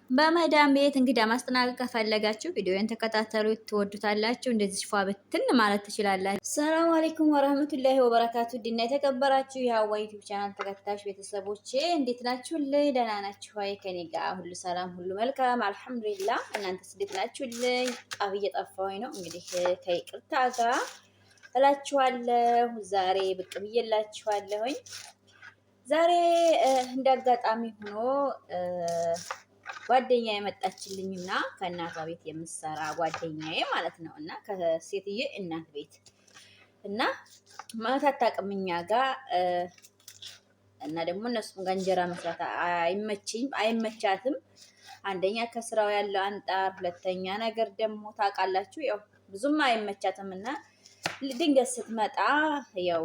በመዳም ቤት እንግዳ ማስተናገድ ከፈለጋችሁ ቪዲዮን ተከታተሉ፣ ትወዱታላችሁ። እንደዚህ ፏ ብትን ማለት ትችላላችሁ። ሰላም አለይኩም ወራህመቱላሂ ወበረካቱ። ድና የተከበራችሁ የሀዋ ዩቲዩብ ቻናል ተከታዮች ቤተሰቦቼ እንዴት ናችሁልኝ? ደህና ናችሁ ወይ? ከኔ ጋር ሁሉ ሰላም፣ ሁሉ መልካም አልሐምዱሊላህ። እናንተስ እንዴት ናችሁልኝ? ጣፍ እየጠፋሁኝ ነው እንግዲህ ከይቅርታ ጋር እላችኋለሁ። ዛሬ ብቅ ብዬላችኋለሁኝ። ዛሬ እንዳጋጣሚ ሆኖ ጓደኛ የመጣችልኝና ከእናቷ ቤት የምሰራ ጓደኛዬ ማለት ነው። እና ከሴትዬ እናት ቤት እና ማለት አታውቅም እኛ ጋ እና ደግሞ እነሱም ጋር እንጀራ መስራት አይመችኝ አይመቻትም። አንደኛ ከስራው ያለው አንጣር፣ ሁለተኛ ነገር ደግሞ ታውቃላችሁ ያው ብዙም አይመቻትም እና ድንገት ስትመጣ ያው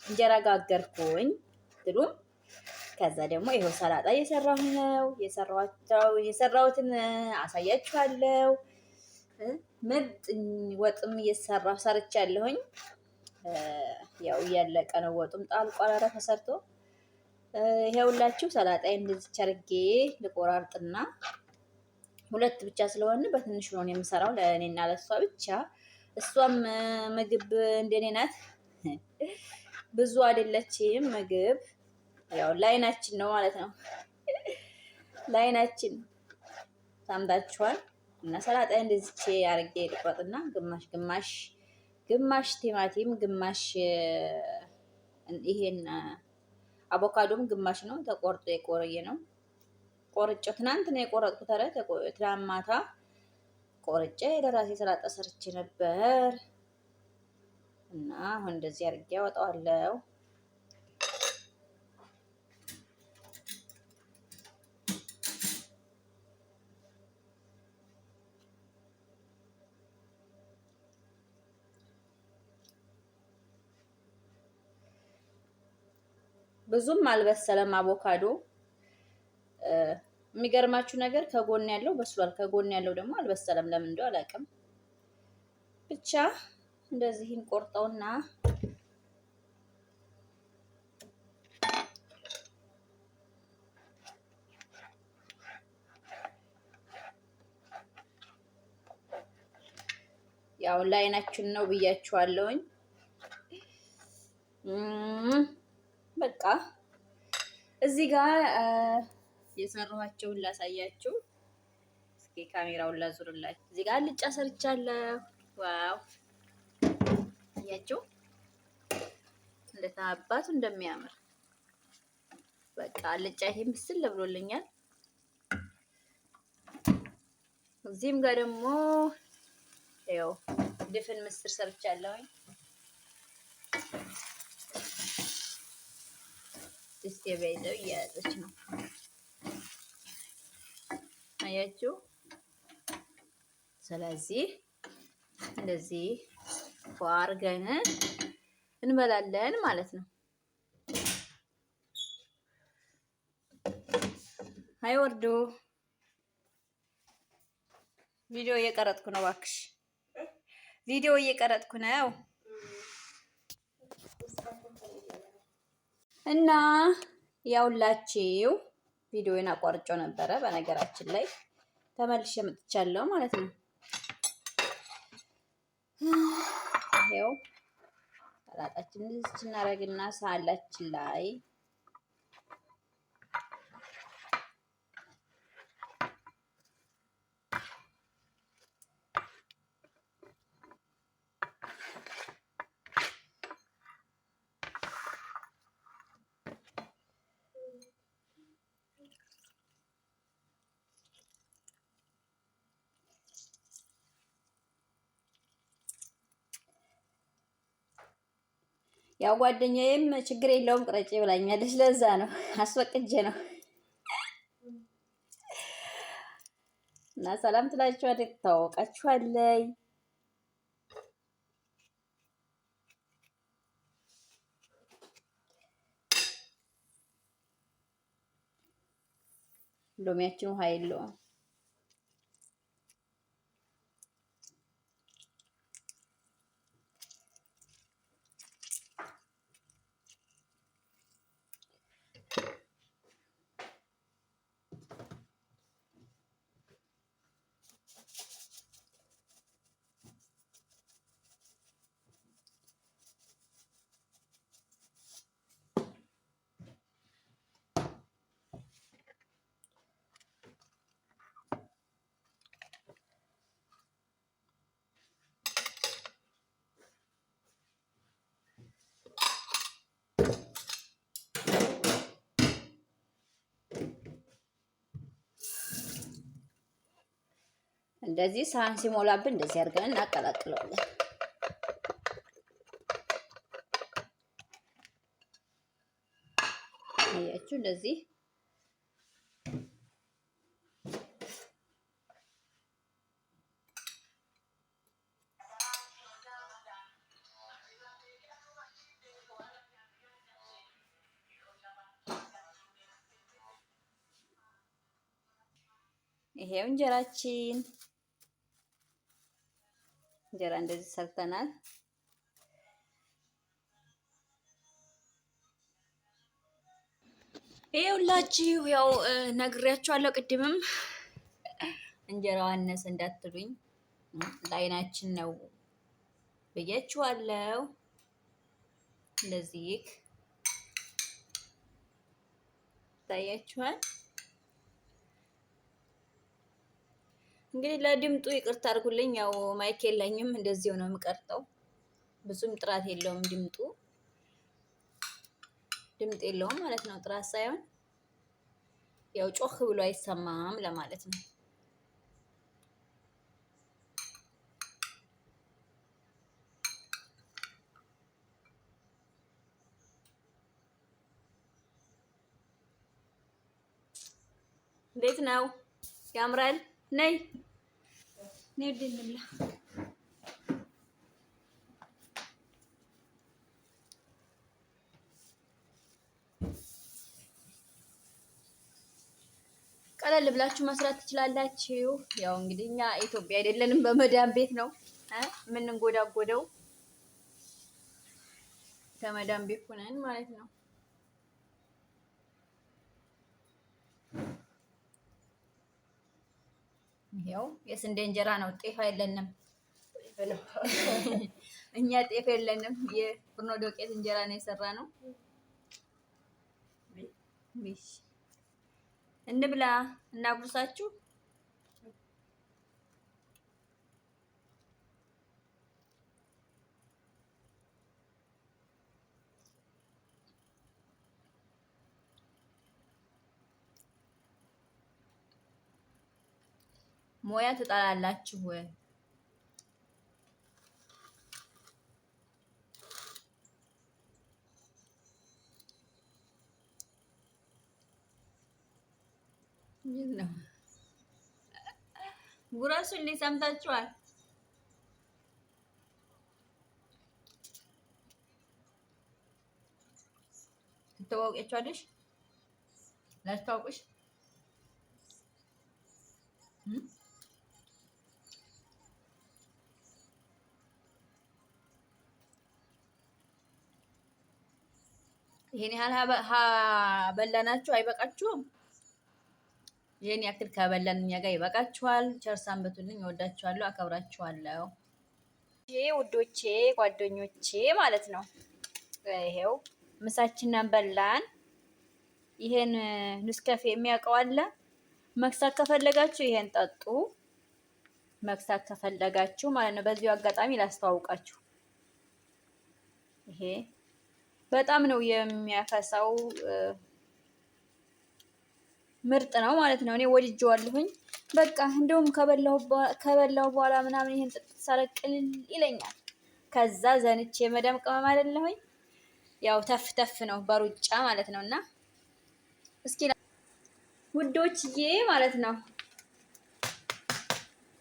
እንጀራ ጋገርኩኝ ትሉም ከዛ ደግሞ ይኸው ሰላጣ እየሰራሁ ነው። የሰራሁትን አሳያችኋለሁ። ምርጥ ወጥም እየሰራሁ ሰርቻለሁኝ። ያው እያለቀ ነው ወጡም ጣልቋል። ኧረ ተሰርቶ ይኸውላችሁ ሰላጣዬን እንደዚህ አድርጌ ልቆራርጥና ሁለት ብቻ ስለሆነ በትንሹ ነው የምሰራው ለእኔና ለእሷ ብቻ። እሷም ምግብ እንደኔ ናት፣ ብዙ አይደለችም ምግብ ያው ላይናችን ነው ማለት ነው። ላይናችን ሳምታችኋል። እና ሰላጣ እንደዚች አርጌ ልቆጥና ግማሽ ግማሽ ግማሽ ቲማቲም ግማሽ ይሄን አቮካዶም ግማሽ ነው ተቆርጦ የቆረየ ነው። ቆርጬው ትናንት ነው የቆረጥኩት። ኧረ ትናንት ማታ ቆርጬ ለራሴ ሰላጣ ሰርቼ ነበር እና አሁን እንደዚህ አርጌ አወጣዋለሁ። ብዙም አልበሰለም አቮካዶ። የሚገርማችሁ ነገር ከጎን ያለው በስሏል፣ ከጎን ያለው ደግሞ አልበሰለም። ለምን እንደው አላውቅም። ብቻ እንደዚህ ቆርጠውና ያው ላይናችን ነው ብያችኋለሁኝ። በቃ እዚህ ጋር የሰራኋቸውን ላሳያችሁ። እስኪ ካሜራውን ላዙርላችሁ። እዚህ ጋር አልጫ ሰርቻለሁ። Wow አያችሁ እንዴት አባቱ እንደሚያምር። በቃ አልጫ ይሄ ምስል ብሎልኛል። እዚህም ጋር ደግሞ ያው ድፍን ምስር ሰርቻለሁኝ። ድስቴ በይዘው እየያዘች ነው። አያችሁ። ስለዚህ እንደዚህ ፏ አድርገን እንበላለን ማለት ነው። አይ ወርዶ ቪዲዮ እየቀረጥኩ ነው። እባክሽ ቪዲዮ እየቀረጥኩ ነው። እና ያውላችሁ ቪዲዮውን አቋርጬው ነበረ። በነገራችን ላይ ተመልሼ መጥቻለሁ ማለት ነው። ይኸው ሰላጣችን እዚች እናደርግና ሳህናችን ላይ ያው ጓደኛዬም ችግር የለውም ቅረጭ ብላኛለች። ለዛ ነው አስፈቅጄ ነው። እና ሰላም ትላችኋለች፣ ትታወቃችኋለች። ሎሚያችን ውሃ የለውም። እንደዚህ ሳህን ሲሞላብን እንደዚህ አድርገን እናቀላቅለዋለን። አያችሁ እንደዚህ ይሄው እንጀራችን እንጀራ እንደዚህ ሰርተናል። ይኸውላችሁ ያው ነግሬያችኋለሁ ቅድምም እንጀራው አነሰ እንዳትሉኝ ለአይናችን ነው ብያችኋለሁ። እንደዚህ ይታያችኋል። እንግዲህ ለድምጡ ይቅርታ አድርጉልኝ። ያው mic የለኝም፣ እንደዚሁ ነው የምቀርጠው። ብዙም ጥራት የለውም ድምጡ፣ ድምጥ የለውም ማለት ነው። ጥራት ሳይሆን ያው ጮህ ብሎ አይሰማም ለማለት ነው። እንዴት ነው? ያምራል። ነይ ነይ ወደ እንብላ። ቀለል ብላችሁ መስራት ትችላላችሁ። ያው እንግዲህ እኛ ኢትዮጵያ አይደለንም፣ በመዳም ቤት ነው የምንንጎዳጎደው። ከመዳም ቤት ሆነን ማለት ነው። ይሄው የስንዴ እንጀራ ነው። ጤፍ አይለንም እኛ ጤፍ የለንም። የፍርኖ ዶቄት እንጀራ ነው የሰራ ነው። እንብላ እናጉርሳችሁ። ሙያ ትጠላላችሁ። ነው ጉረሱልኝ። ሰምታችኋል። ትተዋወቂያቸዋለሽ? ላስተዋውቅሽ? ይሄን ያህል በላናችሁ አይበቃችሁም? ይሄን ያክል ከበላን እኛ ጋር ይበቃችኋል። ቸር ሰንብቱልኝ። እወዳችኋለሁ፣ አከብራችኋለሁ። ይሄ ውዶቼ ጓደኞቼ ማለት ነው። ይሄው ምሳችንን በላን። ይሄን ኑስካፌ የሚያውቀው አለ? መክሳት ከፈለጋችሁ ይሄን ጠጡ። መክሳት ከፈለጋችሁ ማለት ነው። በዚሁ አጋጣሚ ላስተዋውቃችሁ። ይሄ በጣም ነው የሚያፈሳው። ምርጥ ነው ማለት ነው። እኔ ወድጄዋለሁኝ። በቃ እንደውም ከበላሁ በኋላ ምናምን ይሄን ጥጥ ሳረግ ቅልል ይለኛል። ከዛ ዘንቼ የመዳም ቅመም አይደለሁኝ። ያው ተፍ ተፍ ነው በሩጫ ማለት ነው። እና እስኪ ውዶችዬ ማለት ነው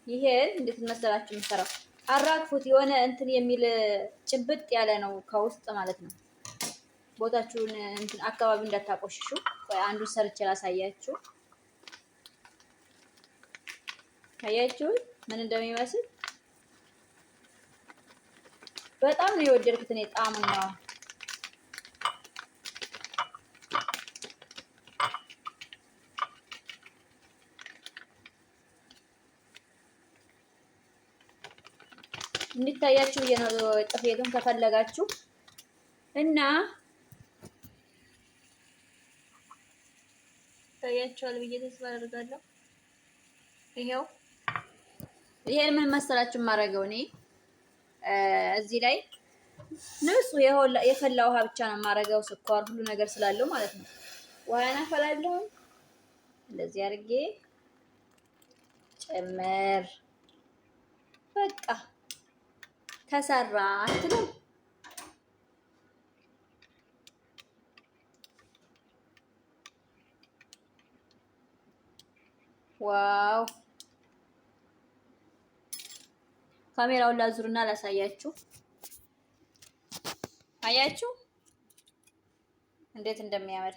ይሄን እንዴት መሰላችሁ የምሰራው? አራግፉት። የሆነ እንትን የሚል ጭብጥ ያለ ነው ከውስጥ ማለት ነው። ቦታችሁን እንትን አካባቢ እንዳታቆሽሹ። ቆይ አንዱን ሰርቼ ላሳያችሁ። አያችሁት ምን እንደሚመስል? በጣም ነው የወደድኩት እኔ ጣዕሙን ነው። እንዲታያችሁ ነው ጥፌቱን ከፈለጋችሁ እና ይታያችኋል ብዬ ተስፋ አደርጋለሁ። ይሄው ይሄን ምን መሰላችሁ የማደርገው እኔ እዚህ ላይ ንጹህ የፈላ ውሃ ብቻ ነው የማደርገው፣ ስኳር ሁሉ ነገር ስላለው ማለት ነው። ውሃን አፈላለሁ እንደዚህ አድርጌ ጨመር። በቃ ተሰራ አትልም። Wow! ካሜራውን ላዙርና ላሳያችሁ። አያችሁ እንዴት እንደሚያምር።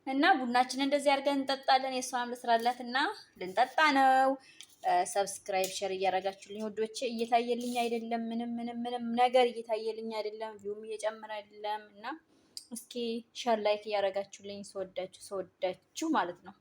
እና ቡናችንን እንደዚህ አድርገን እንጠጣለን። የእሷንም ልስራላት እና ልንጠጣ ነው። Subscribe share እያደረጋችሁልኝ ውዶቼ፣ እየታየልኝ አይደለም። ምንም ምንም ምንም ነገር እየታየልኝ አይደለም። View ም እየጨመረ አይደለም። እና እስኪ share like እያደረጋችሁልኝ፣ ስወዳችሁ ስወዳችሁ ማለት ነው።